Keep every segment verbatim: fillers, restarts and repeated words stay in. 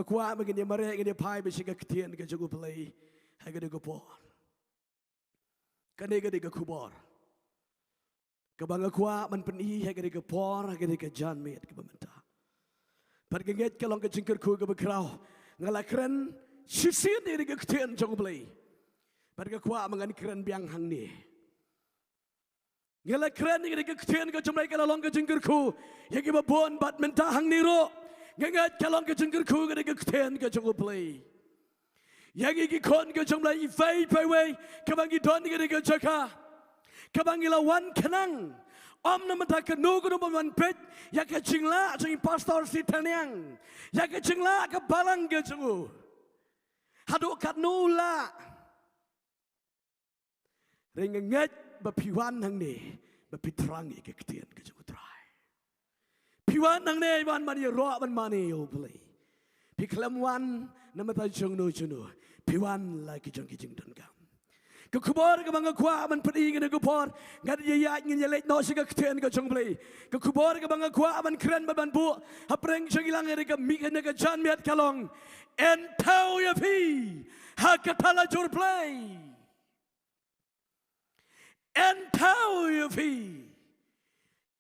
Kwah ba ngin ïa mareh, ngin ïa phai beit sha ka ktien ka jong U Blei ha kane ka por. Kane ka dei ka khubor kaba nga kwah ban pyni ha kane ka por, ha kane ka janmiet kaba mynta. Bad nga ngeit ka long ka jingkyrkhu kaba khraw. Nga la kren shisien ïa kane ka ktien jong U Blei. Bad nga kwah ba ngan kren biang hangne. Nga la kren ïa kane ka ktien ka jong U Blei, ka la long ka jingkyrkhu ïa kiba bun, bad mynta hangne ruh nga ngeit ka long ka jingkyrkhu ïa kane ka ktien ka jong U Blei. Ïa ngi ki khun ka jong U Blei iwei pa iwei kaba ngi don ha kane ka jaka, kaba ngi la wan khnang, ym na bynta kano kano ban wan peit ïa ka jinglah jong i Pastor Sitaniang, ïa ka jinglah ka balang ka jong u, haduh katno u lah. Hynrei nga ngeit ba phi wan hangne ba phi thrang ïa ka ktien ka jong U Trai. Phi wan hangne ban mane ïaroh, ban mane ïa U Blei. Phi khlem wan na bynta jongno jongno, phi wan la ki jong ki jingdonkam. Ka khubor kaba nga kwah ban pyni ha kane ka por, ngan ïa ïaid, ngin ïa leit noh sha ka ktien ka jong U Blei. Ka khubor kaba nga kwah ban kren bad ban buh hapdeng jong ngi lang ha kane ka mi-, ha kane ka janmiet ka long: Yn thew ïa phi ha ka talajur Blei. Yn thew ïa phi,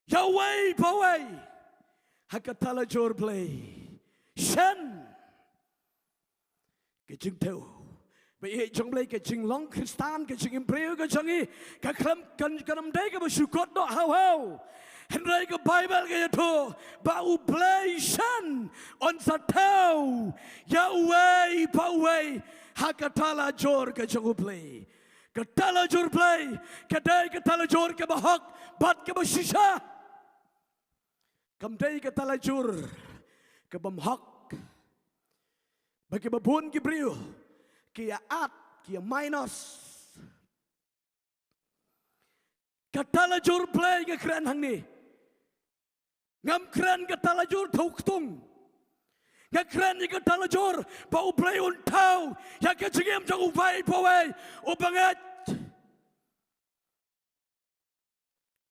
ïa uwei pa uwei, ha ka talajur Blei. Shen ka jingthew. Ba ïeit jong U Blei, ka jinglong Khristan, ka jingim briew ka jong ngi, ka khlem, kan, kan ym dei kaba shu kut noh haw haw. Hynrei ka Baibl ka ïathuh ba U Blei shen un sa thew ïa uwei pa uwei ha ka talajur ka jong U Blei. Ka talajur Blei ka dei ka talajur kaba hok bad kaba shisha. Kam dei ka talajur ka bym hok, ba kiba bun ki briew ki ïa add, ki ïa minus. Ka talajur Blei nga kren hangne. Ngam kren ka talajur thew ktung. Nga kren ïa ka talajur ba U Blei un thew ïa ka jingim jong uwei pa uwei u bangeit.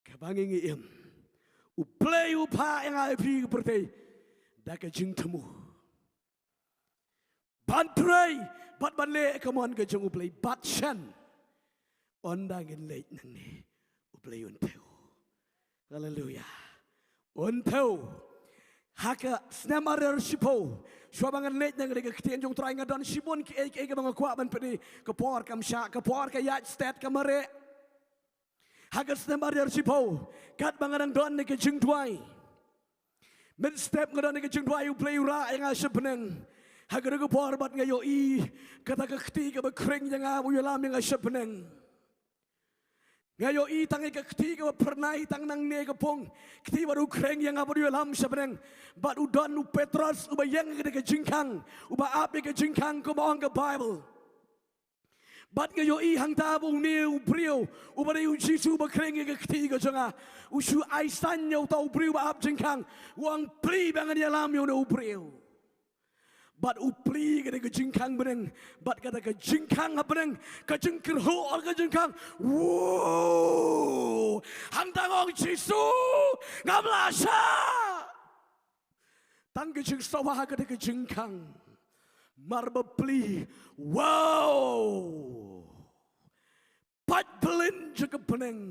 Kaba ngi ngi im, U Blei u phah ïa nga ïa phi ka pyrthei da ka jingthmu ban trei bad ban leh ka mon ka jong U Blei. Bad shen, ynda ngin leit nangne, U Blei un thew. Haleluya. Un thew. Ha ka snem ar hajar shiphew, shuwa ba ngan leit nangne, ka ktien jong U Trai, nga don shibun kiei kiei kiba nga kwah ban pyni. Ka por kam shah, ka por ka ïaid stet, ka mareh. Ha ka snem ar hajar shiphew, katba nga dang don ha ka jingduwai, mynstep nga don ha ka jingduwai, U Blei u rah ïa nga sha bneng ha kata ka por, bad nga ïohi kata ka kti kaba khring ïa nga, u ïalam ïa nga sha bneng. Nga ïohi tang ïa ka kti kaba phyrnai tang nangne ka pung, kti bad u khring ïa nga bad u ïalam sha bneng. Bad u don u Petros uba ïeng ha kata ka jingkhang, uba ap ïa ka jingkhang, kumba ong ka Baibl. Bad nga ïohi hangta ba une u briew uba dei U Jisu uba khring ïa ka kti ka jong nga, u shu ai sign ïa uta u briew uba ap jingkhang, u ong, plie ba ngan ïalam ïa une u briew. Bad u plie kata ka jingkhang bneng, bad kata ka jingkhang ha bneng, ka jingkyrhuh ka jingkhang. Wow! Hangta nga ong, Jisu, ngam lah shah. Tang ka jingsawa ha kata ka jingkhang. Mar ba plie, wow! Pait byllien jong ka bneng.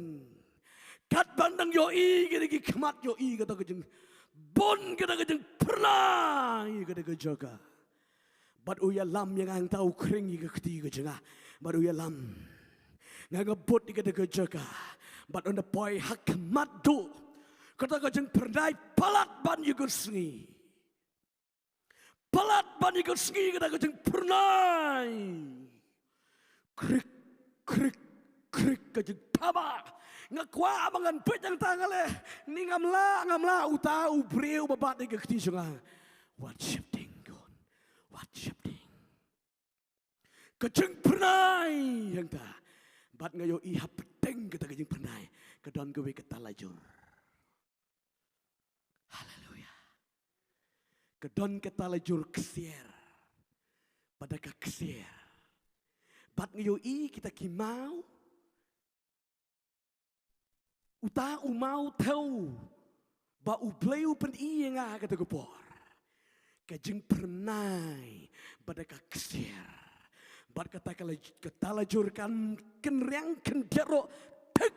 Katba nga dang ïohi kata ki khmat, ïohi kata ka jing, bun kata ka jingphyrnai kata ka jaka. Bad u ïalam ïa nga, hangta u khring ïa ka kti ka jong nga. Bad u ïalam. Nga, nga bud ïa kata ka jaka. Bad ynda poi ha khmat duh, kata ka jingphyrnai palat ban ïa ka sngi. Palat ban ïa ka sngi kata ka jingphyrnai. Krik, krik, krik ka jingthaba. Nga kwah ba ngan peit hangta, nga leh, ni ngam lah, ngam lah, uta u briew ba bat ïa ka kti jong nga. Wat sheptieng khun. Wat sheptieng. Ka jingphyrnai hangta. Bad nga ïohi hapdeng kata ka jingphyrnai, ka don kawei ka talajur. Haleluya. Ka don ka talajur ksiar. Bad da ka ksiar, bad nga ïohi kita ki maw. Uta u maw thew ba U Blei u pyni ïa nga ha kata ka por, ka jingphyrnai bad ka ksiar. Bad kata ka la, kata la jur kan kynriang khyndiat ruh thik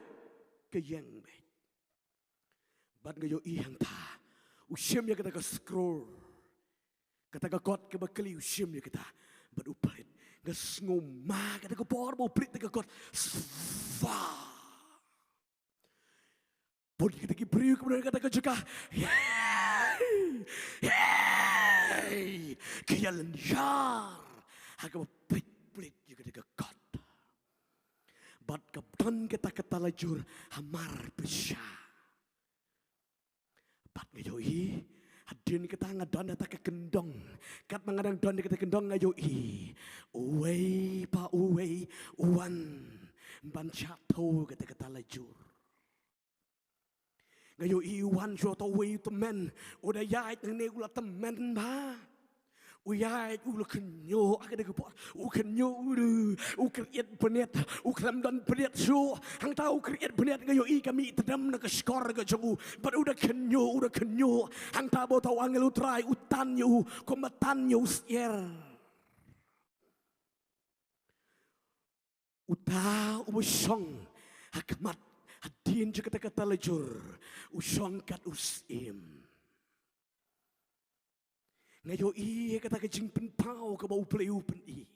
ka ïeng beit. Bad nga ïohi hangta u shim ïa kata ka scroll, kata ka kot kaba kli, u shim ïa kata bad u peit. Nga sngew ma kata ka por ba u peit kata ka kot. Swa. Bun kita ki briew ki briew kata ka jaka. Hey! Hey! Ki ïa lynñiar ha kaba peit peit ïa kata ka kot. Bad ka don kata ka talajur hamar pyrshah. Bad nga ïohi hadien kata nga don kata ka kyndong. Katba nga dang don kata ka kyndong nga ïohi uwei pa uwei u wan ban shah thew kata ka talajur. Nga ïohi u wan shuh uta uwei u tymmen, u da ïaid nangne u la tymmen bha. U ïaid u la khynñiuh ha kata ka por, u khynñiuh u, u khriat bniat, u khlem don bniat shuh. Hangta u khriat bniat nga ïohi ka mih tdem na ka shkor ka jong u. Bad u da khynñiuh, u da khynñiuh. Hangta ba uta u angel u Trai u tan ïa u, kumba tan ïa u syiar. Uta uba shong ha khmat hadien jong kata ka talajur u shong kat u syiem. Nga ïohi ïa kata ka jingpynpaw kaba U Blei u pyni.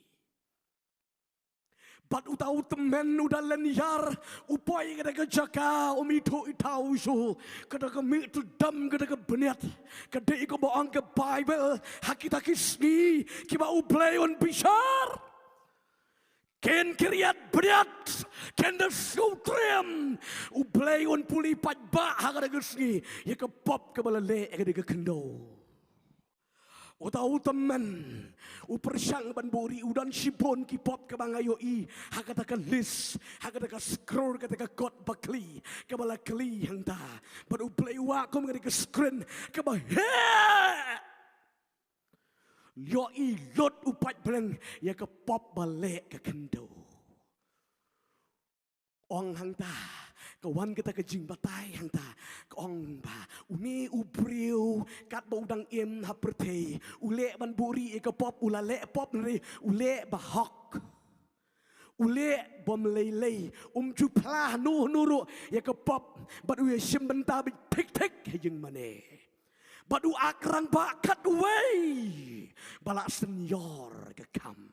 Bad uta u tymmen u da lynñiar, u poi kata ka jaka, um ithuh ithaw shuh. Kata ka mih tdem kata ka bniat. Ka dei kumba ong ka Baibl ha kita ki sngi kiba U Blei un bishar. Kin khriat bniat, kin da sngewtriem. U Blei un pule paidbah ha kata ka sngi ïa ka pop kaba la leh ha kata ka khyndew. Uta u tymmen u pyrshang ban buhrieh, u don shibun ki pop kaba nga ïohi ha kata ka list, ha kata ka scroll, kata ka kot ba kli kaba la kli hangta. Bad U Blei u wah kum kata ka screen kaba heh. Ïohi lut u paid bneng ïa ka pop ba leh ka khyndew. Ong hangta, ka wan kata ka jingbatai hangta, ka ong ba une u briew katba u dang im ha pyrthei u leh ban buhrieh ïa ka pop, u la leh pop, hynrei u leh ba hok. U leh bym lei lei, um ju phla hano hano ruh ïa ka pop, bad u ïashim bynta beit thik thik ha ïingmane. Bad u ak rangbah khatwei ba la synñiar ka kam.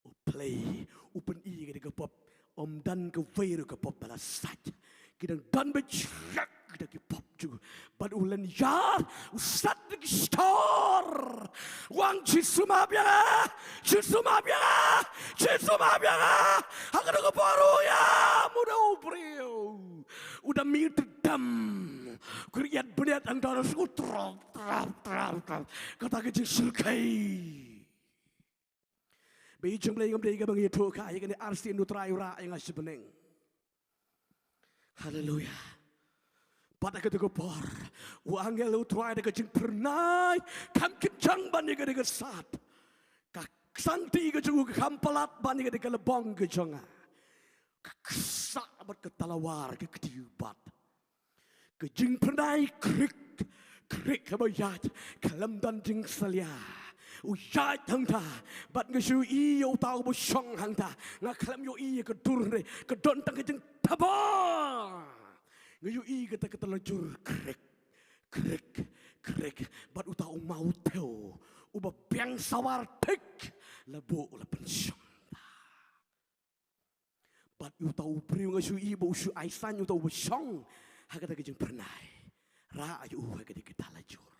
U Blei u pyni kata ka pop, um don kawei ruh ka pop ba la sait. Ki dang don beit shlak kita ki pop jong u. Bad u lynñiar, u sat da ki shkor. U ong, Jisu, map ïa nga, Jisu, map ïa nga, Jisu, map ïa nga. Ha kata ka por u ïam, uta u briew u da mih tdem. Khriat bniat hangta u da shu trap trap trap trap. Kata ka jingsyrkhei. Ba ïa jong Blei ngam dei kaba ngi ïathuh, ka ïa kane arsien U Trai u rah ïa nga sha bneng. Haleluya. Bad ha kata ka por u angel U Trai da ka jingphyrnai kham kynjang ban ïa kata ka sat. Ka sangti ka jong u ka kham palat ban ïa kata ka lbong ka jong nga. Ka ksah bad ka talawar ka kti bad. Ka jingphyrnai krik krik kaba ïaid, khlem don jingsalia. U ïaid hangta bad nga shu ïohi ïa uta uba shong hangta. Nga khlem ïohi ïa ka dur, hynrei ka don tang ka jingthaba. Nga ïohi kata ka talajur krik krik krik bad uta u mawthew uba biang sawar thik la buh la pynshong. Bad uta u briew nga shu ïohi ba u shu ai sign, uta uba shong ha kata ka jingphyrnai. Rah ïa u ha kata ka talajur.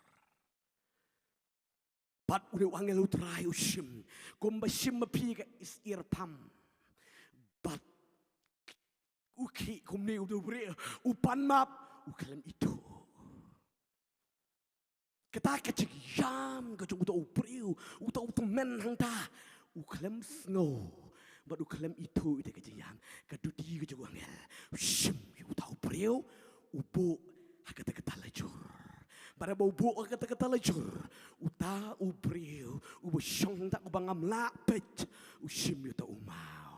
Bad une u angel U Trai u shim kumba shim ma phi ka syiar pham. Bad u khih kumne uta u briew, u pan map, u khlem ithuh. Kata ka jingïam ka jong uta u briew, uta u tymmen hangta, u khlem sngew bad u khlem ithuh ïa ka jingïam. Ka duty ka jong u angel, u shim ïa uta u briew, u buh ha kata ka talajur. Bad haba u buh ha kata ka talajur, uta u briew uba shong hangta, uba ngam lah peit, u shim ïa uta u maw.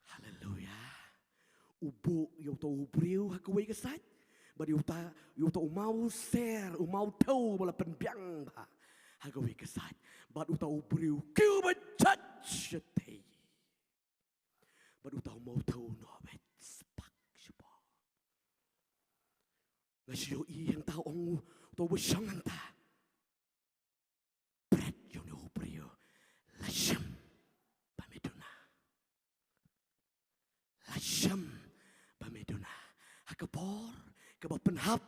Haleluya. U buh ïa uta u briew ha kawei ka sait, Bad ïa uta, ïa uta u maw ser, u maw thew ba la pynbiang bha ha kawei ka side. Bad uta u briew, ki uba judge shatei. Bad uta u maw thew u ong, beit spak shibun. Nga shu ïohi hangta, ong uta uba shong hangta. Bret ïa une u briew. La shim ba me duna. La shim ba me duna. Ha ka por kaba pynhap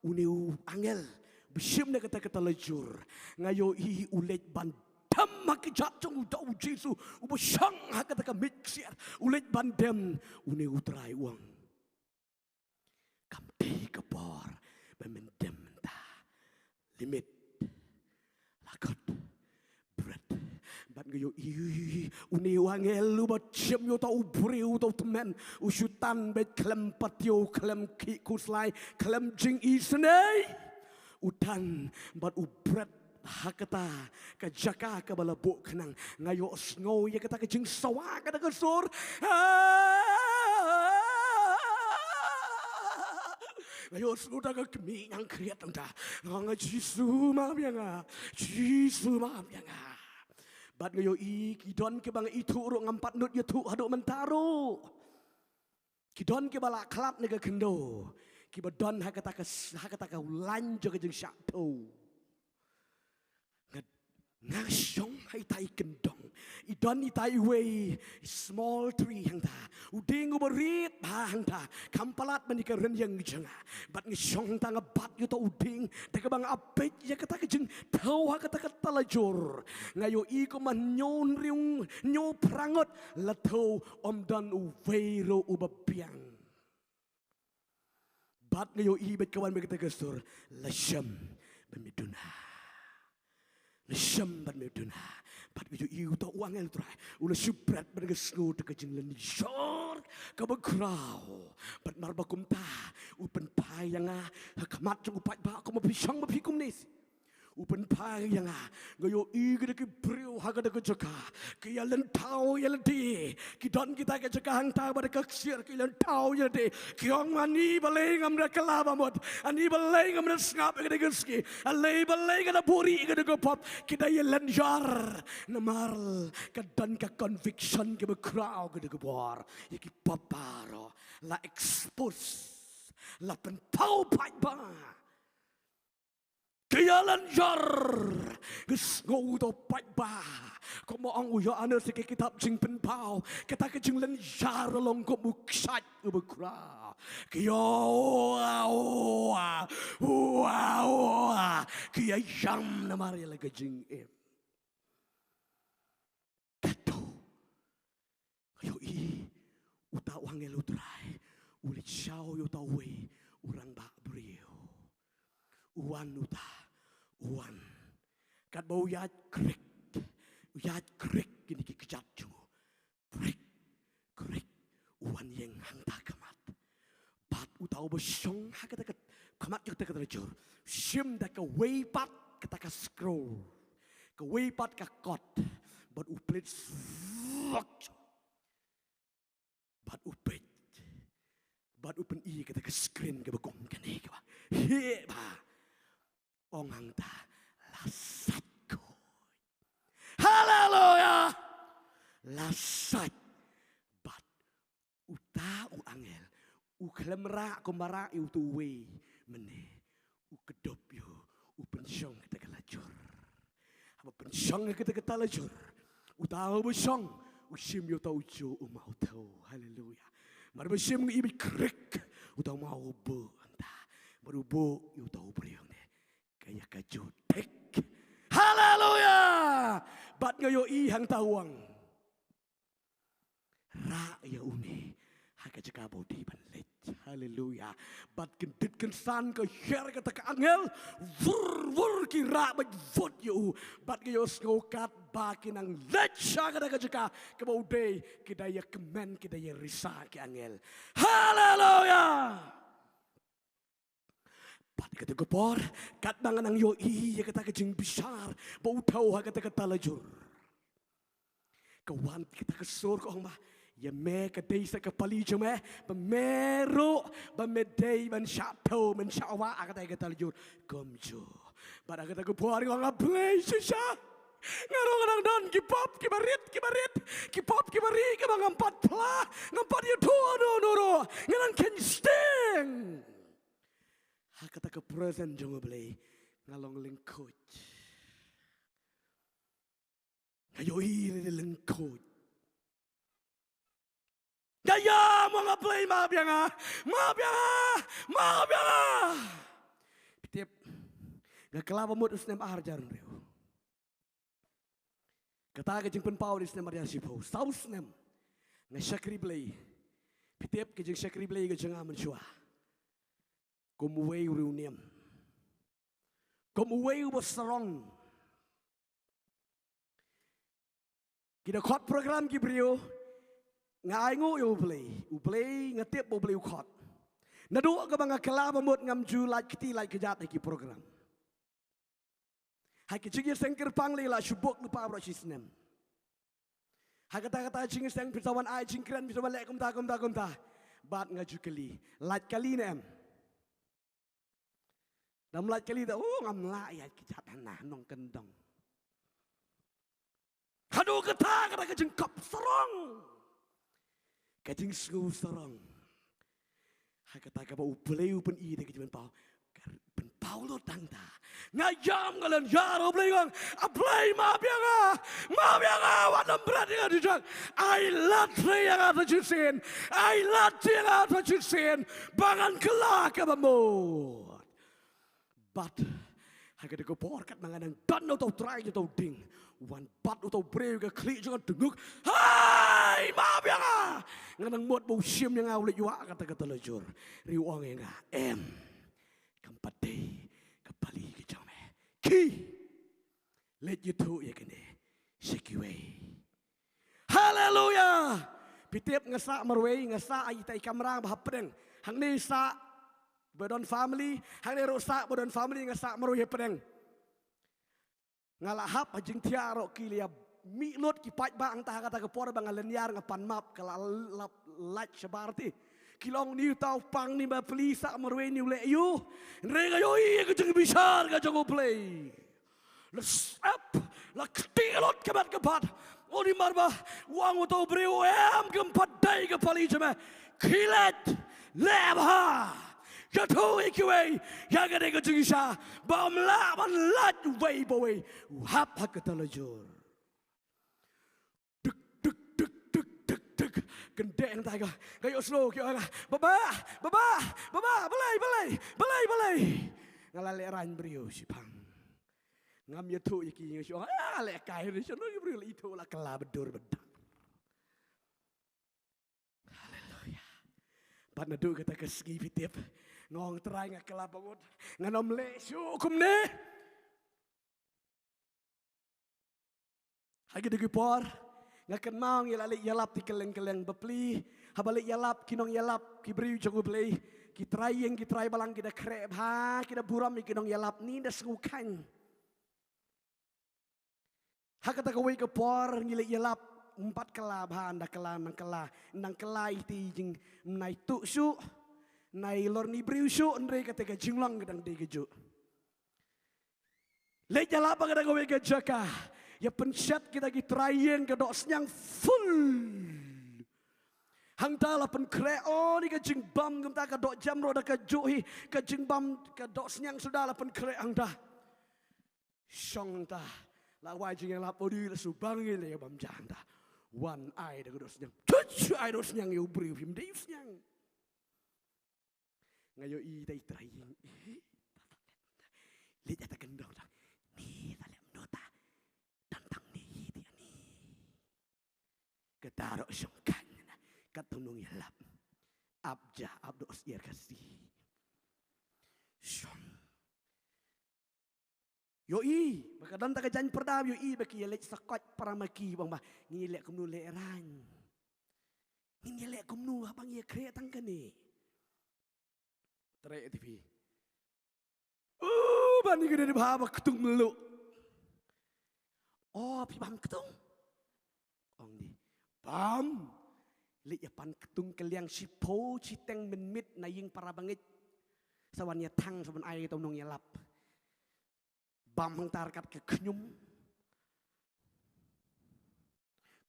une u angel ba shim na kata ka tala jur, nga ïohi u leit ban dem ha ka jaka jong uta u Jisu uba shong ha kata ka miej ksiar. U leit ban dem, une u Trai u ong, kam dei ka por ba men dem mynta. Limit. La khot. Bret. Bad nga ïohi une u angel uba shim ïa uta u briew, uta u tymmen, u shu tan beit khlem patiew, khlem khih khuslai, khlem jingisynei. U tan bad u bret ha kata ka jaka kaba la buh khnang. Nga ïohsngew ïa kata ka jingsawa, kata ka sur. Nga ïohsngew da ka kmie nang khriat nang da. Nga ong, Jisu, map ïa nga. Jisu, map ïa nga. Bad nga ïohi ki don kiba nga ithuh ruh, ngam pat nud ïathuh haduh mynta ruh. Ki don kiba la khlad na ka khyndew, kiba don ha kata ka, ha kata ka lain jong ka jingshah thew. Nga, nga shong ha ita i kyndong. I don ita iwei i small tree hangta. U dieng uba rit bha hangta. Kam palat ban ïa ka rynïeng jong nga. Bad nga shong hangta, nga bat ïa uta u dieng da kaba nga ap beit ïa kata ka jingthew ha kata ka tala jur. Nga ïohi kumba hynñiew hynriew, hynñiew phra ngut la thew, ym don uwei ruh uba biang. Bad nga ïohi beit ka wan beit kata ka sur, la shim ba me duna. La shim ba me duna. Bad nga ïohi uta u angel Trai u la shu bret bad nga sngew da ka jinglynñiar kaba khraw. Bad mar ba kumta u pynphai ïa nga ha khmat jong u paidbah, kumba phi shong ba phi kumne. U pynphai ïa nga, nga ïohi kata ki briew ha kata ka jaka ki ïa lynthaw ïa lade. Ki don kita ka jaka hangta ba da ka ksiar, ki lynthaw ïa lade. Ki ong, ani balei ngam da kylla ba mut? Ani balei ngam da sngap ïa kata ka sngi? Ani balei nga da buhrieh ïa kata ka pop? Ki da ïa lynñiar namar ka don ka conviction kaba khraw kata ka por. Ïa ki pop baroh la expose, la pynpaw paidbah. Ki ïa lynñiar. Ki sngew uta u paidbah. Kumba ong u Ïoannis ha ka kitab Jingpynpaw, kata ka jinglynñiar long kum u kshaid uba khraw. Ki ïa, ua, ua, ua, ua. Ki ïa ïam namar ïa la ka jingim. Kato. Nga ïohi uta u angel u Trai u leit shaw ïa uta uwei u rangbah briew. U wan uta, u wan. Katba u ïaid krik, u ïaid krik kine ki kjat jong u. Krik, krik, u wan ïeng hangta khmat. Bad uta uba shong ha kata ka khmat jong kata ka tala jur, shim da kawei pat kata ka scroll, kawei pat ka kot, bad u plie, bad u peit, bad u pyni kata ka screen kaba kum kane kaba heh bha. Ong hangta, la sait khuid. Haleluia! La sait. Bad uta u angel u khlem rah kumba rah ïa uta uwei mynne. U kdup ïa u, u pynshong kata ka la jur. Haba pynshong kata ka tala jur, uta uba shong u shim ïa uta u juh u maw thew. Haleluia. Mar ba shim ngi i bad krik, uta u maw u buh hangta. Mar u buh ïa uta u briew ne, ka ïa ka juh thik. Haleluia. Bad nga ïohi hangta u ong, rah ïa une ha ka jaka ba u dei ban leit. Haleluia. Bad kyndit kynsan ka hiar kata ka angel, wur wur ki rah bad vot ïa u. Bad ki ïohsngew katba ki nang leit sha kata ka jaka kaba u dei, ki da ïa kmen, ki da ïa risa ki angel. Haleluia. Bad kata ka por, katba nga nang ïohi ïa kata ka jingbishar ba u thew ha kata ka tala jur, ka wan kata ka sur ka ong ba, Ïa me ka dei sa ka pali jong me, ba me ruh, ba me dei ban shah thew, ban shah wah ha katei ka taljur. Kumjuh. Bad ha kata ka por nga ong, A Blei shisha. Nga ruh nga dang don ki pop kiba rit, kiba rit, ki pop kiba rit, kiba ngam pat phla, ngam pat ïathuh hano hano ruh. Nga dang kheiñ sting. Ha kata ka presence jong U Blei nga long lyngkhuid. Nga ïohi lei lyngkhuid. Nga ïam, nga ong, A Blei, map ïa nga, map ïa nga, map ïa nga. Phi tip, nga kylla ba mut u snem ar hajar hynriew. Kata ka jingpynpaw dei snem ar hajar shiphew. Saw snem nga shakri Blei. Phi tip, ka jingshakri Blei ka jong nga mynshuwa kum uwei u riewniam, kum uwei uba sarong. Ki da khot program ki briew, nga ainguh ïa U Blei. U Blei, nga tip ba U Blei u khot. Naduh kaba nga kylla ba mut ngam ju lait kti lait kjat ha ki program. Ha ki jingïaseng kyrpang lei la shu bok lypa baroh shi snem. Ha kata kata jingïaseng phi sa wan ai jingkren, phi sa wan leh kumta kumta kumta. Bad nga ju kylli, lait kali ne em? Dang lait kali da, oh, ngam lah ïa ki jat hana nongkyndong. Haduh kata kata ka jingkop sarong. Ka jingsngew sarong. Ha kata kaba U Blei u pyni da ka jingpynpaw. Ka pynpaw lut tang ta. Nga ïam nga lynñiar, U Blei, nga ong, A Blei, map ïa nga, map ïa nga, wat nym bret ïa nga jujak. Ai lad ïa nga ta shisien, ai lad ïa nga ta shisien, ba ngan kylla kaba mut. Bad ha kata ka por katba nga dang don na uta u trai, uta u dieng, wan pat uta u briew ka khlieh jong nga tynguk. Hai, map ïa nga. Nga dang mut ba u shim ïa nga, u leit wah kata ka taljur. Hynrei u ong ïa nga, em, kam pat dei ka pali ka jong me. Khie, leit ïathuh ïa kane sha kiwei. Haleluya! Phi tip, nga sah marwei, nga sah ha ita i kamra ba hapdeng. Hangne sah ba don family, hangne ruh sah ba don family, nga sah marwei hapdeng. Nga la hap ha jingthiah ruh, ki la ïa mih lut ki paidbah hangta ha kata ka por ba nga lynñiar, nga pan map, ka la lap lait shabar te. Ki la ong, ni uta u pang, ni ba pli, sah marwei, ni u leh aiu. Hynrei nga ïohi ïa ka jingbishar ka jong U Blei. La sep, la kti lut ka met ka phad. Uni mar ba u ong uta u briew, em, kam pat dei ka pali jong me. Khie leit, leh bha. Ïathuh ïa kiwei ïa kane ka jingshisha, ba ym lah ban lait uwei pa uwei u hap ha ka taljur. Duk, duk, duk, duk, duk, duk. Kyndit hangta ka. Nga ïohsngew ki ong, Baba, Baba, Baba, balei, balei, balei, balei. Nga la lehraiñ briew shiphang. Ngam ïathuh ïa ki, nga shu ong, ah, lehkai re, shano ki briew la ithuh, la kylla ba dur ba dar. Haleluya. Bad naduh kata ka sngi, phi tip, nga ong, Trai, nga kylla ba mut ngan ym leh shuh kumne. Ha kito ki por nga kynmaw ngi la leit ïalap ti kylleng kylleng, bapli. Haba leit ïalap, ki nongïalap, ki briew jong U Blei, ki trai ïing, ki trai balang, ki da khreh bha, ki da burom ïa ki nongïalap, ngi da sngewkheiñ. Ha kata kawei ka por ngi leit ïalap, ym pat kylla bha, nda kylla, nang kylla, nang kylla ïa kito ki jingmyntoi shuh, nai lorni briew shuh, hynrei kata ka jinglong ka dang dei kajuh. Leit ïalap ha kata kawei ka jaka, ïa pynshet kita ki trai ïing, ka doh sniang full. Hangta la pynkhreh, oh, ni ka jingbam, kumta ka doh jem ruh da kajuh hi, ka jingbam, ka doh sniang suda la pynkhreh hangta. Shong hangta, la wai jingïalap, oh, di la shu bang ïa lei bam ja hangta. Wan ai da ka doh sniang. Chuch, ai doh sniang ïa u briew, phim dei u sniang. Nga ïohi ita i trai ïing. Leit ïa ta kyndong tang. Ni ta lem nota. Tang tang ni ti ani. Kata ruh shong kan na. Kat tu nongïalap. Ap ja, ap doh syiar Khasi. Shong. Ïohi, ba ka don ta ka jaiñ pyrda, ïohi ba ki ïaleit sa koit para ma ki, ba ong ba ngin ïaleh kumno lehraiñ. Ngin ïaleh kumno haba ngi ïakhreh tang kane. Treh te phi. Uh, ba ni ka dei ba ha ba ktung mluh. Oh, phi bam ktung? Ong di. Bam. Leit ïa pan ktung kylliang shiphew shiteng mynmiet na ïing para bangeit. Sa wan ïa thang sa ban ai ïa uto u nongïalap. Bam hangta ryngkat ka khñium.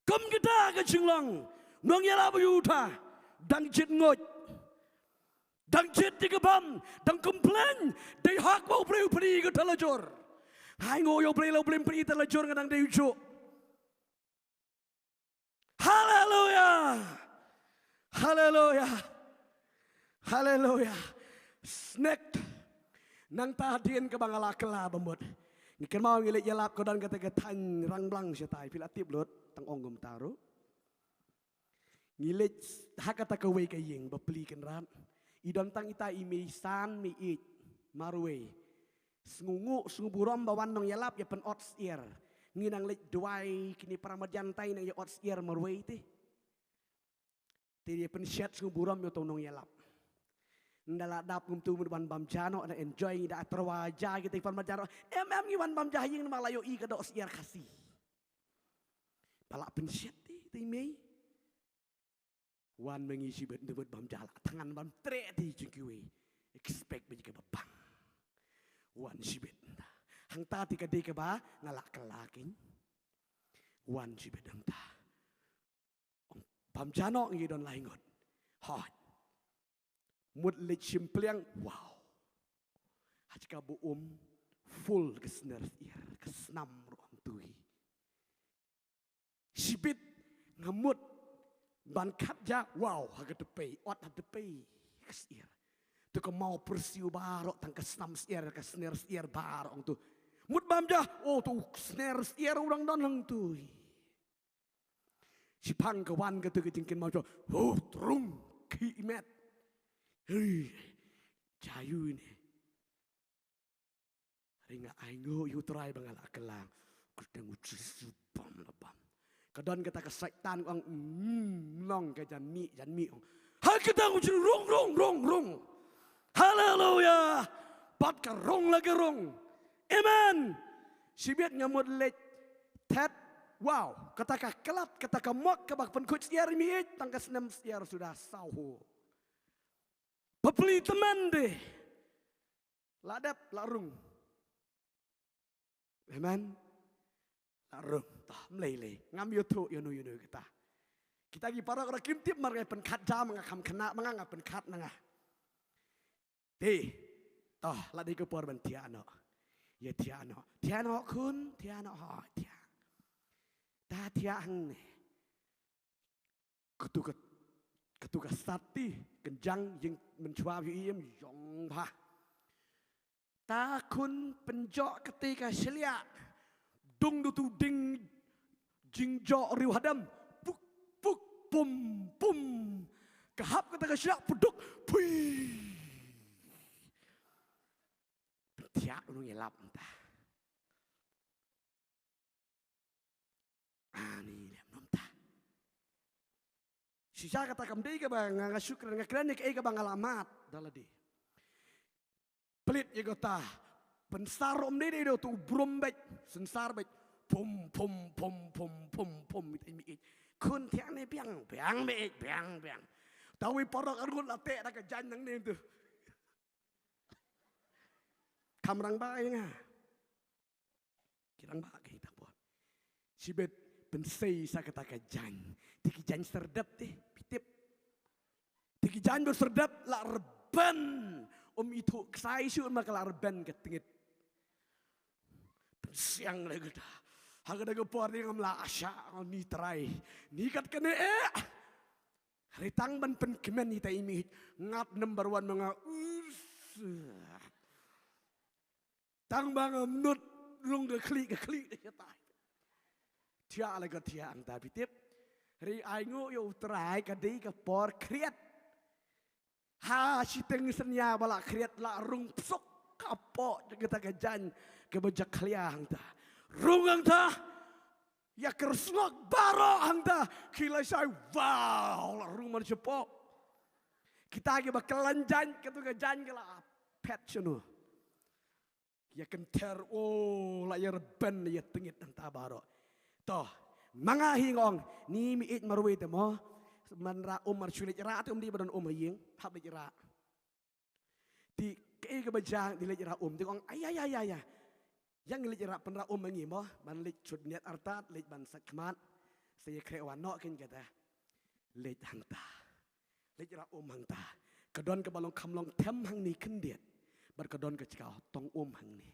Kum kata ka jinglong, nongïalap u Judah, dang jied nguid. Dang jied ïa ka bam, dang complain, dei hok ba u briew u pyni ka ta la jur. Ai nguh ïa u Blei la u Blei pyni ta la jur, nga dang dei u juh. Haleluya. Haleluya. Haleluya. Snek. Nangta hadien kaba nga la kylla ba mut, ngi kynmaw ngi leit ïalap, ka don kata ka thaiñ Rangblang shatai, phi la tip lut, tang ong kumta ruh. Ngi leit ha kata kawei ka ïing ba plie kynrad. I don tang ita i mei san, mei ïeit marwei. Sngewnguh, sngew burom ba wan nongïalap ïa pynot syiar. Ngi nang leit duwai, kine para marjan tai nang ïa ot syiar marwei te. Te ïa pynshet, sngew burom ïa uto u nongïalap. Nda la dap kumtu, mut wan bam ja noh, nda enjoy, ngi da tyrwa ja kita i para marjan noh. Em em, ngi wan bam ja ha ïing namar la ïohi ka doh syiar Khasi. Ba la pynshet te, te i mei. Wan ma ngi shibit, nda mut bam ja la thngan bam treh te jong kiwei. Expect ba ïa kaba pang. Wan shibit nda. Hangta te ka dei kaba nga la kylla kein. Wan shibit hangta. Bam ja noh, ngi don lai ngut. Hooid. Mut leit shim pliang, wow. Ha ka ba um full ka sner syiar, ka snam ruh hangtui. Shibit nga mut ban khat ja, wow, ha ka tpei, ot ha tpei ka syiar. To ka maw pyrsiu baroh, tang ka snam syiar, ka sner syiar baroh hangtu. Mut bam ja, oh, to u sner syiar u dang don hangtui. Shiphang ka wan katu ka jingkynmaw jong, oh, rung, khih met. Hei, jia ïu ne. Hynrei nga ai nguh ïa u Trai ba nga la kylla. Kyrteng u Jisu bam la bam. Ka don kata ka Soitan ong, mm, long ka jan mih, jan mih ong. Ha kata u Jisu rung, rung, rung, rung. Haleluya. Bad ka rung la ka rung. Amen. Shibit nga mut leit thet. Wow, kata ka klat, kata ka mok kaba pynkhuid syiar i mei ïeit, tang ka snem syiar suda saw ho. Ba plie tymmen de. La dep, la rung. Amen. La rung. Toh, mlei lei. Ngam ïathuh ïano ïano kata. Kita ki paralok ruh kim tip, mar nga pynkhat ja ma nga, kham khynnah ma nga, nga pynkhat na nga. Te, toh, la dei ka por ban thiah noh. Ïa thiah noh. Thiah noh khun, thiah noh, ho, thiah. Ta thiah hangne. Katu ka, katu ka sati, kynjang ïing mynshuwa ïohi em, ïong bha. Ta khun pynjot kata ka shliah. Dung da utu u dieng jingjot riewhadem. Puk, puk, pum, pum. Ka hap kata ka shliah, puduk, pui. Thiah u nongïalap mynta. Ani lem nonta. Shisha kata kam dei kaba nga, nga shu kren, nga kren ïa kaei kaba nga la mad da lade. Plie ïa kata. Pynsar ruh ym dei, dei da utu u brum beit, synsar beit. Pum, pum, pum, pum, pum, pum, ita i mei ïeit. Khun thiah ne biang, biang mei ïeit, biang, biang. Uta uwei paralok arngut la teh da ka jaiñ nangne tu. Kham rangbah ïa nga. Ki rangbah ki ta por. Shibit pynsei sa kata ka jaiñ. Te ki jaiñ syrdep te, phi tip. Te ki jaiñ ba syrdep la rben. Um ithuh ksai shuh, ma ka la rben ka tngit. Pynsiang lei kata. Ha kata ka por te ngam lah shah, ni Trai. Ni kat kane eh. Hynrei tang ban pynkmen ita i mei ïeit, ngat number one ma nga. Us. Tang ba nga mut rung ka khlieh, ka khlieh da shatai. Thiah la ka thiah hangta, phi tip. Hynrei ai nguh ïa u Trai, ka dei ka por khriat. Ha shiteng synñia ba la khriat, la rung psuk hapoh kata ka jaiñ kaba jakhlia hangta. Rung hangta. Ïa kyrsngok baroh hangta, ki lashai, wow, la rung man shapoh. Kita kiba kylla jaiñ, katu ka jaiñ ka la phet shano. Ïa kynther, oh, la ïa rben, la ïa tngit hangta baroh. To, ma nga hi nga ong, ni mei ïeit marwei te mo. man rah um, mar shu leit rah te um dei ba don um ha ïing, hap leit rah. Te kaei kaba jia, ngi leit rah um, te ka ong, ai, ai, ai, ai, ai. Ïa ngi leit rah, pynrah um ma ngi mo, ban leit shut bniat artat, leit ban sait khmat. Sa ïakhreh wan noh kein kata. Leit hangta. Leit rah um hangta. Ka don kaba long kham long them hangne khyndiat. Bad ka don ka jaka tong um hangne.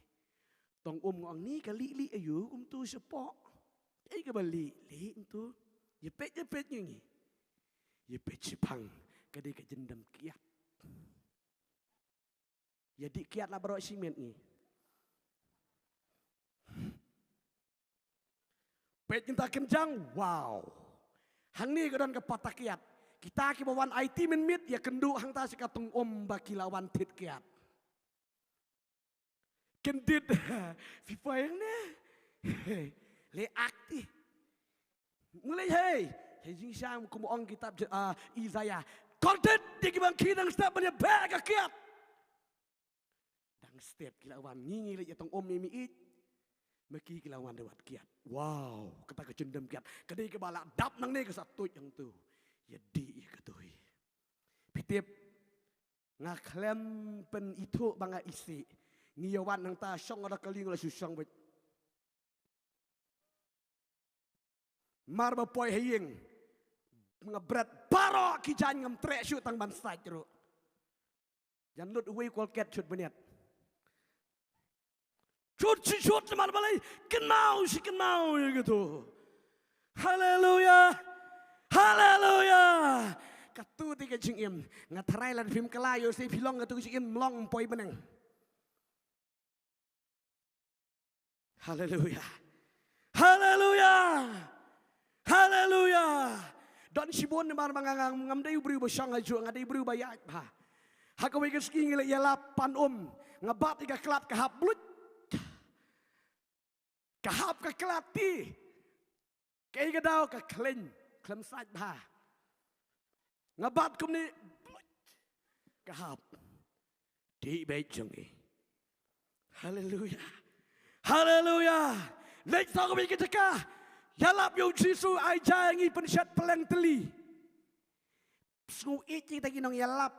Tong um nga ong ni ka lieh lieh aïu kumtu shapoh. Kaei kaba lieh lieh kumtu. Ïa peit, ïa peit ngi ngi. Ïa peit shiphang. Ka dei ka jingdem kiad. Ïa dih kiad la baroh shi miet ngi. Peit ngi ta kynjang, wow. Hangne ka don ka pata kiad. Kita kiba wan aiti mynmiet, ïa kynduh hangta sha ka tong um ba ki la wan thied kiad. Kyndit, phi poi hangne. Le akti. Mula hei, hei jingshisha kum ong kitab je-, ah, Isaiah. Kordit, ïa kiba khie dang step ban ïa beh ka kiad. Dang step ki la wan ngi ngi leit ïa tong um ïa mi ïeit. Ma ki ki la wan da wat kiad. Wow, kata ka jingdem kiad. Ka dei kaba la dap nangne ka sa tuid hangtu. Ïa dih ïa ka tui. Phi tip, nga khlem pynithuh ba nga isih. Ngi ïa wan hangta shong da ka lieng la shu shong beit. Mar ba poi ha ïing. Nga bret baroh ki jaiñ, ngam treh shuh tang ban sait ruh. Jan lut uwei Colgate shut bniat. Shut shi shut namar balei kynmaw shi kynmaw ïa katu. Haleluya. Haleluya. Katu te ka jingim. Nga tharai lada phim kylla ïoh sei phi long katu ka jingim, long poi bneng. Haleluya. Haleluya. Haleluya. Don shibun namar ba nga ngam, ngam dei u briew ba shong hajuh, nga dei u briew ba ïaid bha. Ha kawei ka sngi ngi la ïalap pan um, nga bat ïa ka klat ka hap bluit. Ka hap ka klat ti. Kaei ka daw ka khleiñ, khlem sait bha. Nga bat kumne, bluit. Ka hap. Dih beit jong ngi. Haleluya. Haleluya. Leit sa kawei ka jaka. Ïalap ïa u Jisu, ai ja ïa ngi pynshet pylleng tylli. Sngew ïeit ïa kita ki nongïalap.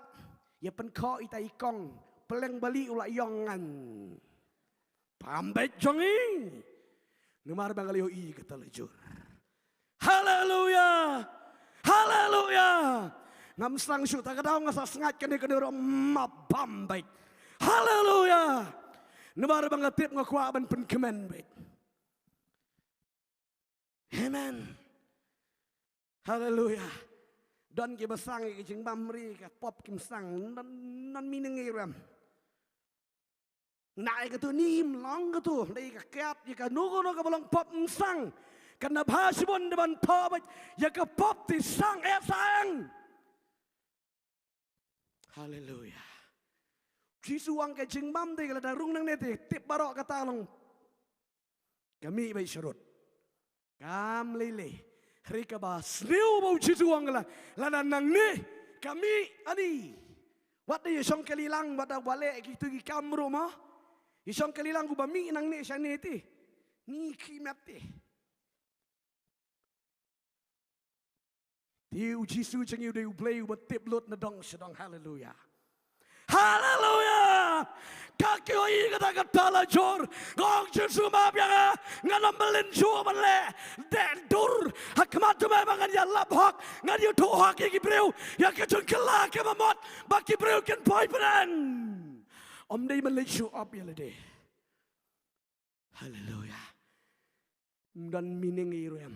Ïa pynkhoh ïa ita i kong. Pylleng bali u la ïong ngan. Bam beit jong ngi. Namar ba nga la ïohi kata la jur. Haleluya. Haleluya. Ngam sdang shuh ta ka daw nga sa sngaid kane kane ruh ma bam beit. Haleluya. Namar ba nga tip nga kwah ban pynkmen beit. Amen. Haleluya. Don kiba sang ïa ka jingbam ri ka pop kim sang. Don, don meaning ïa ruh. Na ïa katu nim long katu. Dei ka kiad ïa kano kano kaba long pop ym sang. Kan nabha shibun da ban thoh beit ïa ka pop te sang eh sang. Haleluya. Jisu ong ka jingbam te ka lada rung nangne te tip baroh kata long. Ka mih beit sharud. Kam lei lei. Hynrei kaba sniew ba u Jisu ong ka la, lada nangne ka mih ani. Wat da ïa shong kali lang, wat da ba leh kitu ki kam ruh mo. Ïa shong kali lang uba mih nangne shane te. Ngi khie met te. Te u Jisu jong ngi u dei u Blei uba tip lut na dong sha dong. Haleluya. Haleluya. Ka kiew ïa kata kata la jur. Nga ong Jisu map ïa nga. Ngan ym mlien shuh ban leh. Deh dur. Ha khmat jong me ba ngan ïalap hok. Ngan ïathuh hok ïa ki briew. Ïa ka jingkylla kaba mut. Ba ki briew kin poi bneng. Ym dei ban leit shu ap ïa lade. Haleluya. Ym don meaning ïa ruh em.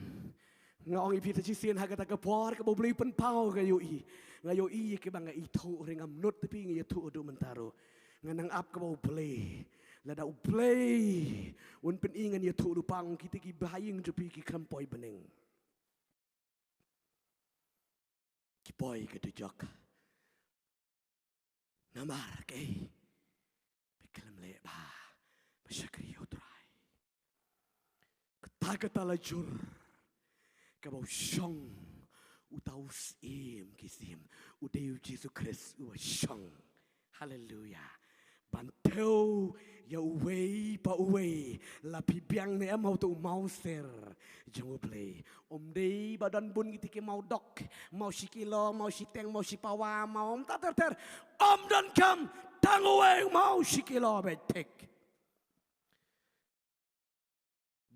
Nga ong ïa phi ta shisien ha kata ka por kaba U Blei u pynpaw nga ïohi. Nga ïohi ïa kiba nga ithuh hynrei ngam nud te phi nga ïathuh haduh mynta ruh. Nga nang ap kaba U Blei. Lada U Blei un pyni ngan ïathuh lypa ong kita ki bahaïing jong phi ki khlem poi bneng. Ki poi ka dujok. Namar kaei? Ba ki khlem leh bha ba shakri ïa U Trai. Kata kata la jur kaba u shong uta u Syiem ki syiem, u dei u Jisu Khrist uba shong. Haleluya. Ban thew ïa uwei pa uwei, la phi biang ne em ha uto u mawsier jong U Blei. Ym dei ba don bun kiti ki mawdok, maw shi kilo, maw shi teng, maw shi pawa, maw ym ta ter ter. Ym don kam, tang uwei maw shi kilo beit thik.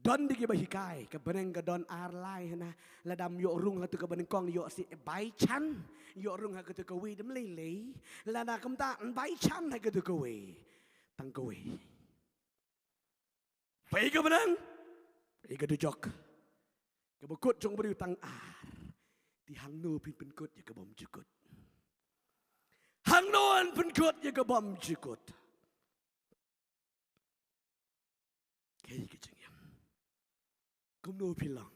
Don de kiba hikai, ka bneng ka don ar lai hana, lada ym ïoh rung ha kato kaba nyngkong ïoh shi bai chan, ïoh rung ha kato kawei da ym lei lei, lada kumta bai chan ha kato kawei. Tang kawei. Peit ka bneng, peit ka dujok. Kaba kut jong u briew tang ar. Te hangno phin pynkut ïa ka bym jukut. Hangno yn pynkut ïa ka bym jukut. Kaei ka jingim? Kumno phi long?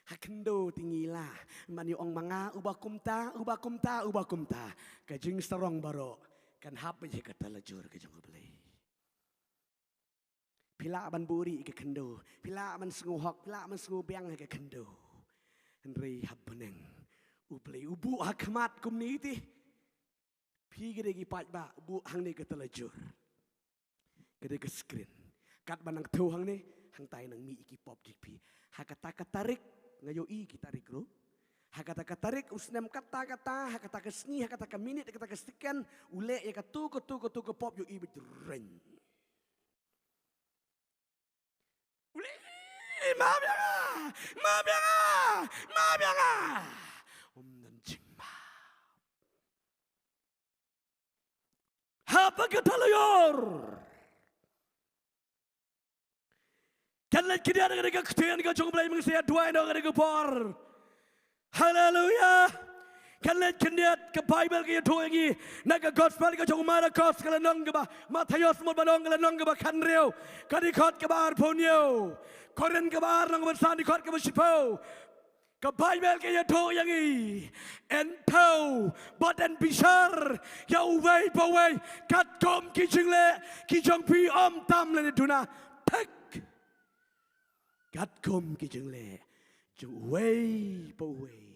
Ha khyndew te ngi lah ban ïa ong ma nga uba kumta, uba kumta, uba kumta. Ka jingsarong baroh kan hap beit ha ka talajur ka jong U Blei. Phi lah ban buhrieh ha ka khyndew, phi lah ban sngewhok, phi lah ban sngewbiang ha ka khyndew. Hynrei ha bneng U Blei u buh ha khmat kumne te. Phi ki dei ki paidbah, buh hangne ka talajur. Ka dei ka screen. Katba nang thew hangne, hangtai nang mih ïa ki pop jong phi. Ha kata ka tarik, nga ïohi ki tarik ruh. Ha kata ka tarik, u snem kata kata, ha kata ka sngi, ha kata ka minit, ha kata ka second, u leh ïa kato, kato, kato ka pop, ïohi beit reng. U leh, map ïa nga, map ïa nga, map ïa nga. Ym don jingmap. Hap ha ka talajur. Kan leit khyndiat na ka ktien ka jong U Blei, mynta sa duwai na ka por. Haleluya. Kan leit khyndiat, ka Baibl ka ïathuh ïa ngi na ka Gospel ka jong u Markos, ka lynnong kaba, Mathaios mut ban ong, ka lynnong kaba khathynriew, ka dkhot kaba arphew hynñiew. Korinth kaba ar, lynnong kaba san, dkhot kaba shiphew. Ka Baibl ka ïathuh ïa ngi, yn thew bad yn bishar ïa uwei pa uwei katkum ki jingleh ki jong phi, ym tam lane duna. Thik. Katkum ki jingleh jong uwei pa uwei.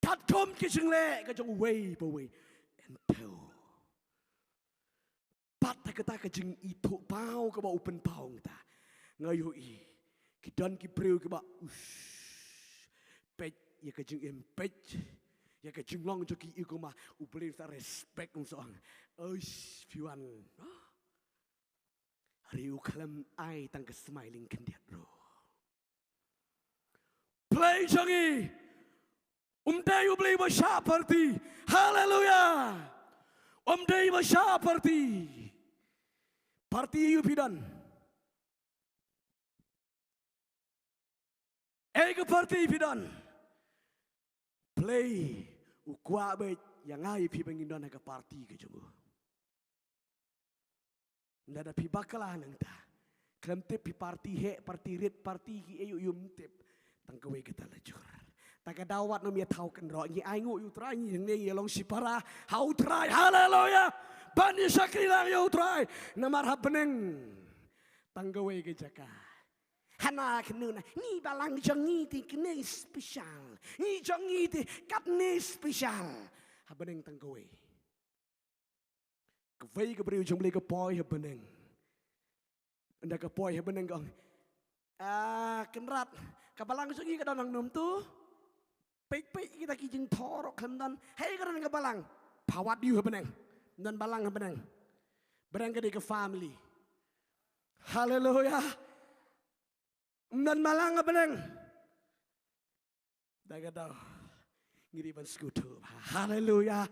Katkum ki jingleh ka jong uwei pa uwei. Yn thew. Pat ha kata ka jingithuhpaw kaba u pynpaw nangta, nga ïohi ki don ki briew kiba, ush, peit ïa ka jingim, peit ïa ka jinglong jong ki, i kumba U Blei un sa respect, un sa ong, ush, phi wan. Hynrei u khlem ai tang ka smiling khyndiat ruh. Blei jong ngi um dei U Blei ba shah party. Haleluya. Um dei ba shah party. Party aïu phi don? Ei ka party phi don? Blei u kwah beit ïa nga ïa phi ba ngin don ha ka party ka jong u. Lada phi bakla nangta, khlem tip phi party heh, party rit, party kiei, ym tip. Tang kawei ka talajur. Ta ka daw wat nym ïa thaw kynroh, ngi ainguh ïa U Trai, ngi hangne ngi long shipara ha U Trai. Haleluya. Ban ïa shakri lang ïa U Trai. Namar ha bneng tang kawei ka jaka. Hana kynnoh na, ngi balang jong ngi te kane special. Ngi jong ngi te katne special. Ha bneng tang kawei. Kawei ka briew jong U Blei ka poi ha bneng. Ynda ka poi ha bneng ka ong, ah, Kynrad, ka balang jong ngi ka don hangno to? Peit peit kita ki jingthoh ruh khlem don. Hei, ka don ka balang. Pawat ïa u ha bneng. Don balang ha bneng. Bneng ka dei ka family. Haleluya. Ym don balang ha bneng. Da ka daw ngi dei ban sngewthuh. Haleluya.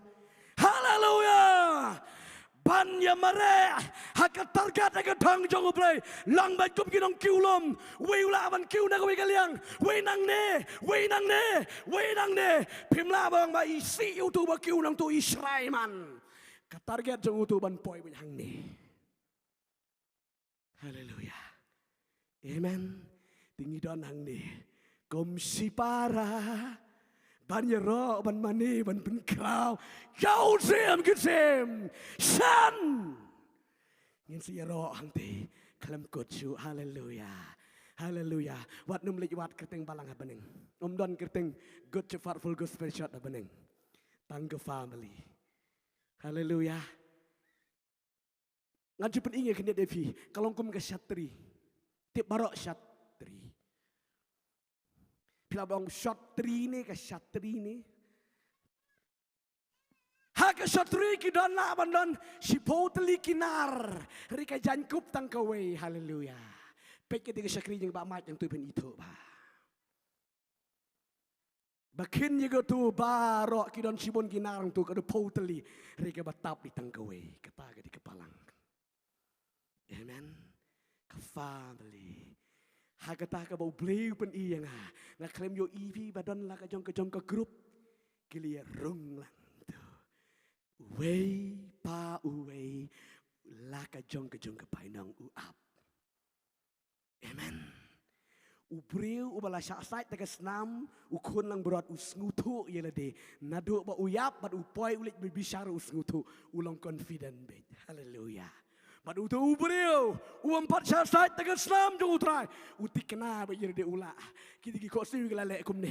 Haleluya. Ban ïa mareh ha ka target, ha ka thong jong U Blei. Long beit kum ki nongkiew lum. Wei u lah ban kiew na kawei ka liang, wei nangne, wei nangne, wei nangne. Phim lah ban ong ba i sih ïa uto ba kiew nangto, i shrai man. Ka target jong uto ban poi beit hangne. Haleluya. Amen. Te ngi don hangne kum shipara ban ïaroh, ban mane, ban pynkhraw ïa u syiem ki syiem. Shen ngin sa ïaroh hangtei khlem kut shuh. Haleluya. Haleluya. Wat nym leit wad kyrteng balang ha bneng. Ym don kyrteng Good Shepherd Full Gospel Church ha bneng. Tang ka family. Haleluya. Ngan ju pyni ïa kane da phi, ka long kum ka shatri. Tip baroh shatri. Phi lah ban ong shatri ne, ka shatri ne. Ha ka shatri ki don lah ban don shiphew tylli ki nar. Hynrei ka jaiñkup tang kawei. Haleluya. Peit kata ka shakri jong ba mait hangto phin ithuh ba. Ba khin ïa kato baroh ki don shibun ki nar hangto, ka dei phew tylli. Hynrei kaba tap dei tang kawei. Kata ka dei ka balang. Amen. Ka family. Ha kata kaba U Blei u pyni ïa nga. Nga khlem ïohi phi ba don la ka jong ka jong ka group. Ki la ïa rung lang tu. Uwei pa uwei, la ka jong ka jong ka bainong u ap. Amen. U briew uba la shah sait da ka snam, u khun langbrot u sngewthuh ïa lade. Naduh ba u ïap bad u poi u leit bishar u sngewthuh, u long confident beit. Haleluya. Bad uto u briew uba ym pat shah sait da ka snam jong U Trai, u thikna beit ïa lade u lah. Kito ki khohsiew ki la leh kumne.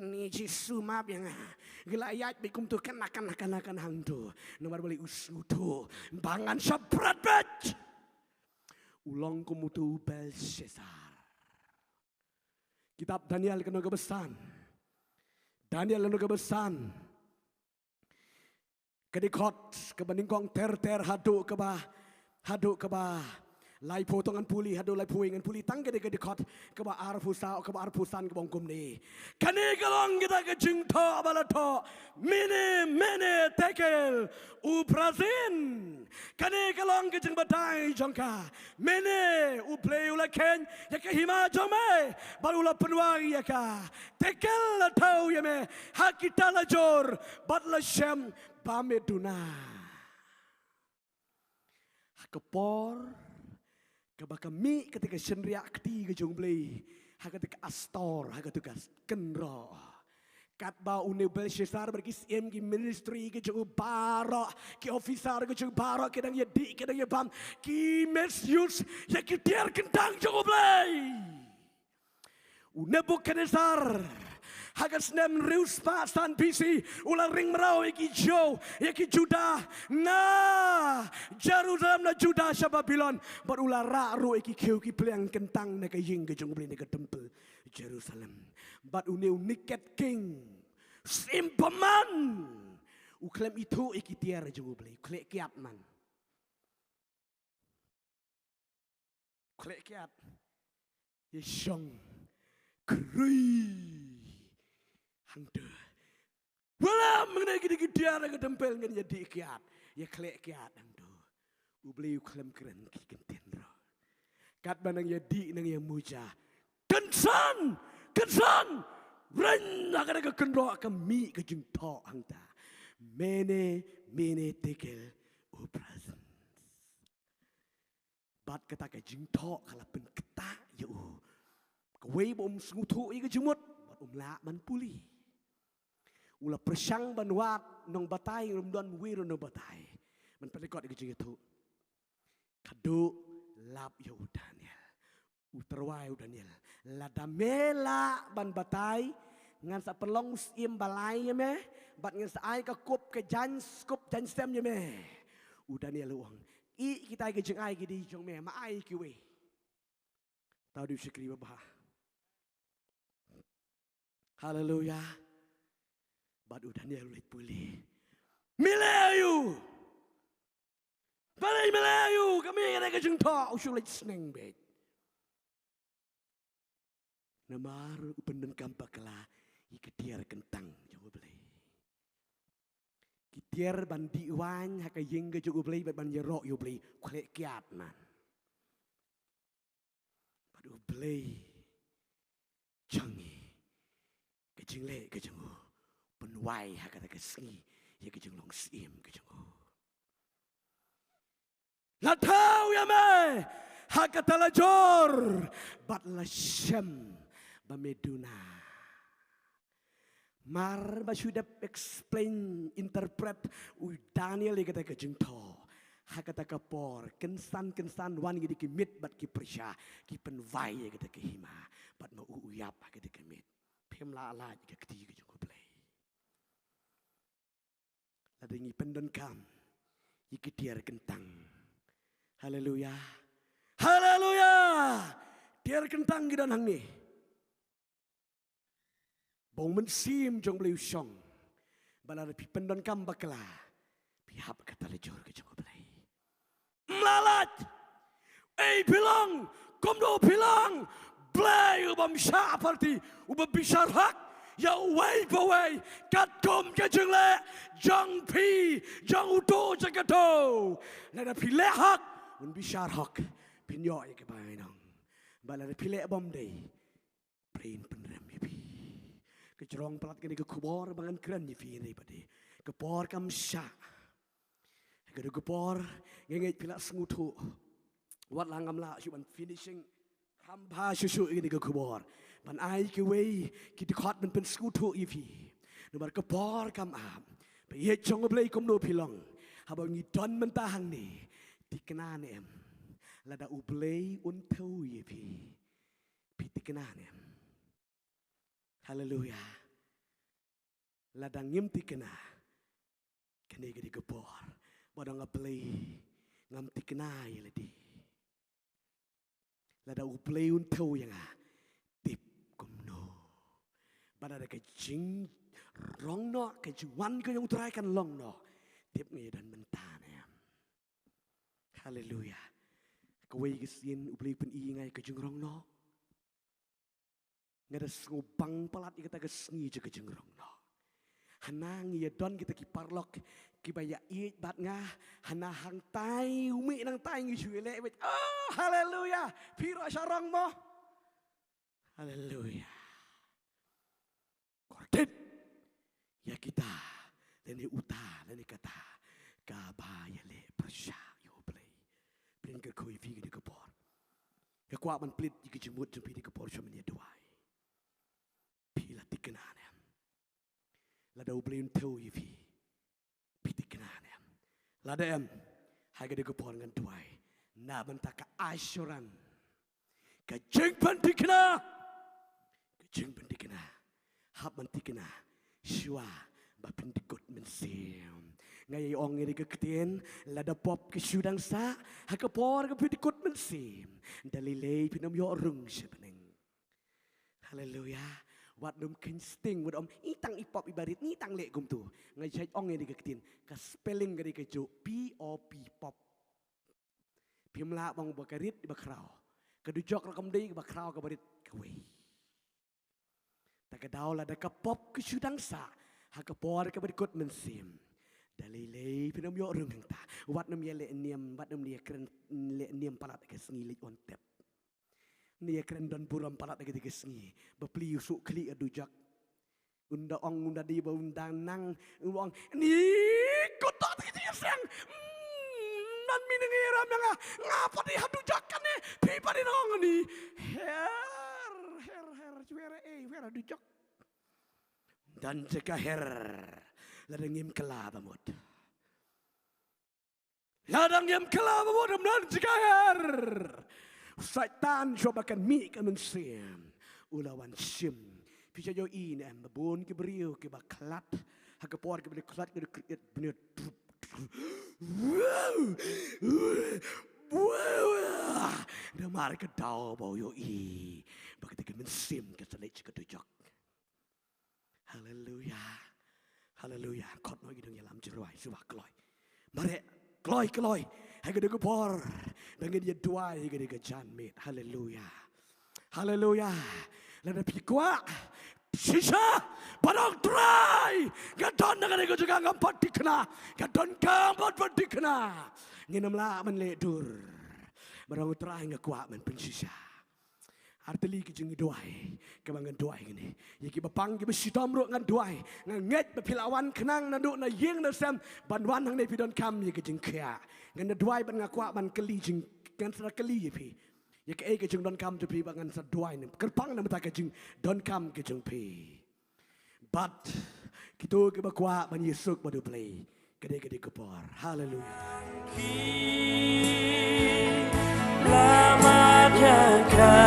Ni Jisu map ïa nga. Ki la ïaid beit kumto, kane kane kane kane hangto. Namar balei? U sngewthuh ba ngan shah bret beit. U long kum uto u Belshassar. Kitab Daniel ka lynnong kaba san. Daniel lynnong kaba san. Ka dkhot kaba nyngkong ter ter haduh kaba, haduh kaba laiphew, to ngan pule, haduh laiphew wei ngan pule tang ka dei ka dkhot kaba arphew saw, kaba arphew san kaba ong kumne. Kane ka long kata ka jingthoh ba la thoh, Mene, Mene, Tekel, Upharsin. Kane ka long ka jingbatai jong ka. Mene, U Blei u la kheiñ ïa ka hima jong me bad u la pynwai ïa ka. Tekel, la thaw ïa me ha ki talajor bad la shem ba me duna. Ha ka por kaba ka mih kata ka shynriah kti ka jong U Blei, ha kata ka astor, ha kata ka kynroh, katba une u Belshassar bad ki syiem, ki ministry ka jong u baroh, ki officer ka jong u baroh ki dang ïa dih, ki dang ïa bam, ki misuse ïa ki tiar kyntang jong U Blei. U Nebuchadnezzar ha ka snem hynriew spah san B C u la ring mraw ïa ki Jiw, ïa ki Judah na Jerusalem, na Judah sha Babilon, bad u la rah ruh ïa ki khiew ki pliang kyntang na ka ïing ka jong U Blei, na ka temple Jerusalem. Bad une u Naked King, syiem bymman, u khlem ithuh ïa ki tiar jong U Blei, u khleh kiad man. Khleh kiad. Ïa shong kyrui hangto. Wat la mynne ki dei ki tiar ha ka temple ngan ïa dih kiad, ïa khleh kiad hangto. U Blei u khlem kren ki kyntien ruh. Katba nang ïa dih nang ïa muja, kynsan, kynsan. Reng ha kata ka kynroh ka mih ka jingthoh hangta, Mene, Mene, Tekel, Upharsin. Bad kata ka jingthoh ka la pynktah ïa u. Kawei ba um sngewthuh ïa ka jingmut bad um lah ban pule. U la pyrshang ban wad nongbatai, um don uwei ruh nongbatai ban pynlong ïa ka jingïathuh. Ka dei lap ïa u Daniel. U tyrwa ïa u Daniel. Lada me lah ban batai, ngan sa pynlong u syiem ba lai ïa me bad ngan sa ai ka kup ka jaiñ, kup jaiñ sem ïa me. U Daniel u ong, ïa kitai ki jingai ki dei jong me, ma ai kiwei. Tau dei u shakri babha. Haleluya. Bad u Daniel u leit pule. Me leh aïu? Balei me leh aïu? Ka mih kane ka jingthoh, u shu leit sneng beit. Namar u pyndonkam bakla ïa ki tiar kyntang jong U Blei. Ki tiar ban dih waiñ ha ka ïing ka jong U Blei bad ban ïaroh ïa U Blei, u khleh kiad man. Bad U Blei jong ngi, ka jingleh ka jong u pynwai ha kata ka sngi ïa ka jinglong syiem ka jong u. La thaw ïa me ha kata la jor bad la shem ba me duna. Mar ba shu dep explain, interpret u Daniel ïa kata ka jingthoh, ha kata ka por kynsan kynsan wan ki dei ki Mid bad ki Persia, ki pynwai ïa kata ka hima, bad ma u u ïap ha kata ka miet. Phim lah lait ïa ka kti ka jong U Blei. Lada ngi pyndonkam ïa ki tiar kyntang. Haleluya. Haleluya. Tiar kyntang ki don hangne. Ba u Mynsiem jong U Blei u shong. Ba lada phi pyndonkam bakla, phi hap ha ka taljur ka jong U Blei. Mlalat. Ei phi long, kumno phi long. Blei u bym shah party, u bym bishar hok ïa uwei pa uwei, katkum ka jingleh jong phi, jong uto jong kato. Lada phi leh hok, un bishar hok. Phin ïoh ïa kaba ngi nong. Ba lada phi leh bym dei, Blei un pynrem ïa phi. Ka jrong palat kane ka khubor ba ngan kren ïa phi ne pat de. Ka por kam shah. Ka dei ka por, nga ngeit phi la sngewthuh. Wat la ngam lah shuh ban finishing. Kham bha shuh shuh ïa kane ka khubor. Ban ai kiwei ki dkhot ban pynsngewthuh ïa phi. Namar ka por kam ap. Ba ïeit jong U Blei kumno phi long. Haba ngi don mynta hangne. Thikna ne em. Lada U Blei un thew ïa phi. Phi thikna ne em. Haleluya. Lada ngim thikna, kane ka dei ka por ba dang nga Blei, ngam thikna ïa lade. Lada U Blei un thew ïa nga, tip kumno. Ba lada ka jingrong noh, ka jingwan ka jong U Trai kan long noh, tip nga ïa don mynta ne em. Haleluya. Kawei ka sien U Blei u pyni ïa nga ïa ka jingrong noh. Nga da sngewbang palat ïa kata ka sngi jong ka jingrong noh. Hana ngi ïa don kita ki paralok kiba ïa ïeit bad nga, hana hangtai u mih nangtai ngi shu ïa leh wit. Oh, haleluya. Phi ruh sha rong mo. Haleluya. Kordit ïa kita lane uta lane kata kaba ïaleh pyrshah ïa U Blei. Phin kyrkhu ïa phi ka dei ka por. Nga kwah ban plie ïa ka jingmut jong phi dei ka por sha ban ïa duwai. Phi la thikna ne em? Lada U Blei un thew ïa phi, phi thikna ne em? Lada em, ha ka dei ka por ngan duwai na bynta ka assurance. Ka jingpynthikna. Ka jingpynthikna. Hap ban thikna shuwa ba phin dkut mynsiem. Nga ïa ong ïa ka ktien, lada pop ka shu dang sah, ha ka por ka phin dkut mynsiem, da lei lei phin ym ïoh rung sha bneng. Haleluya. Wat nym kheiñ sting, wat ym i tang i pop i barit, i tang leh kumto. Nga ïa ong ïa ka ktien, ka spelling ka dei ka juh, P O P, pop. Phim lah ban ong ba ka rit ba khraw. Ka dujok ruh kam dei, ba khraw ka barit kawei. Ta ka daw lada ka pop ka shu dang sah ha ka por kaba dkut mynsiem, da lei lei phin ym ïoh rung hangta. Wat nym ïa leh niam, wat nym ïa kren leh niam palat ka sngi leit on tep. Nym ïa kren don burom palat ka dei ka sngi. Ba pli u suk khlieh ka dujok. Unda ong unda dei ba unda nang, unda ong, ni kuto ti ti seng. Mm, nan mi nang ïa ram ïa nga, nga pat dei ha dujok kane, phi pat dei nong ni. Her, her, her, where, eh, where dujok. Dan jaka her, lada ngim kylla ba mut. Lada ngim kylla ba mut ym don jaka her. U Soitan shuwa ba kan mih ka mynsiem, u la wan shim. Phi sa ïohi ne em ba bun ki briew kiba khlad ha ka por kiba dei khlad ki dei kriet bniat. Namar ka daw ba u ïohi ba ka dei ka mynsiem ka sa leit sha ka dujok. Haleluya. Haleluya. Khot noh ki dang ïalam jyrwai shuwa kloi. Mare kloi kloi. Ha ka dei ka por ba ngin ïa duwai ha ka dei ka janmiet. Haleluya. Haleluya. Lada phi kwah shisha ba dang Trai, nga don na ka dei ka jaka ngam pat thikna, nga donkam ban pat thikna. Ngin ym lah ban leh dur. Ba dang Trai nga kwah ban pynshisha. Artylli ki jingduwai kaba ngan duwai kane. Ïa kiba pang kiba shitom ruh ngan duwai. Nga ngeit ba phi la wan khnang naduh na ïing na sem ban wan hangne phi donkam ïa ka jingkhiah. Ngan da duwai ban nga kwah ban kylli jing, ngan sa kylli ïa phi. Ïa kaei ka jingdonkam jong phi ba ngan sa duwai ne kyrpang na bynta ka jingdonkam ka jong phi. Bad kito kiba kwah ban ïasuk bad U Blei, ka dei ka dei ka por. Haleluya. Lama jaka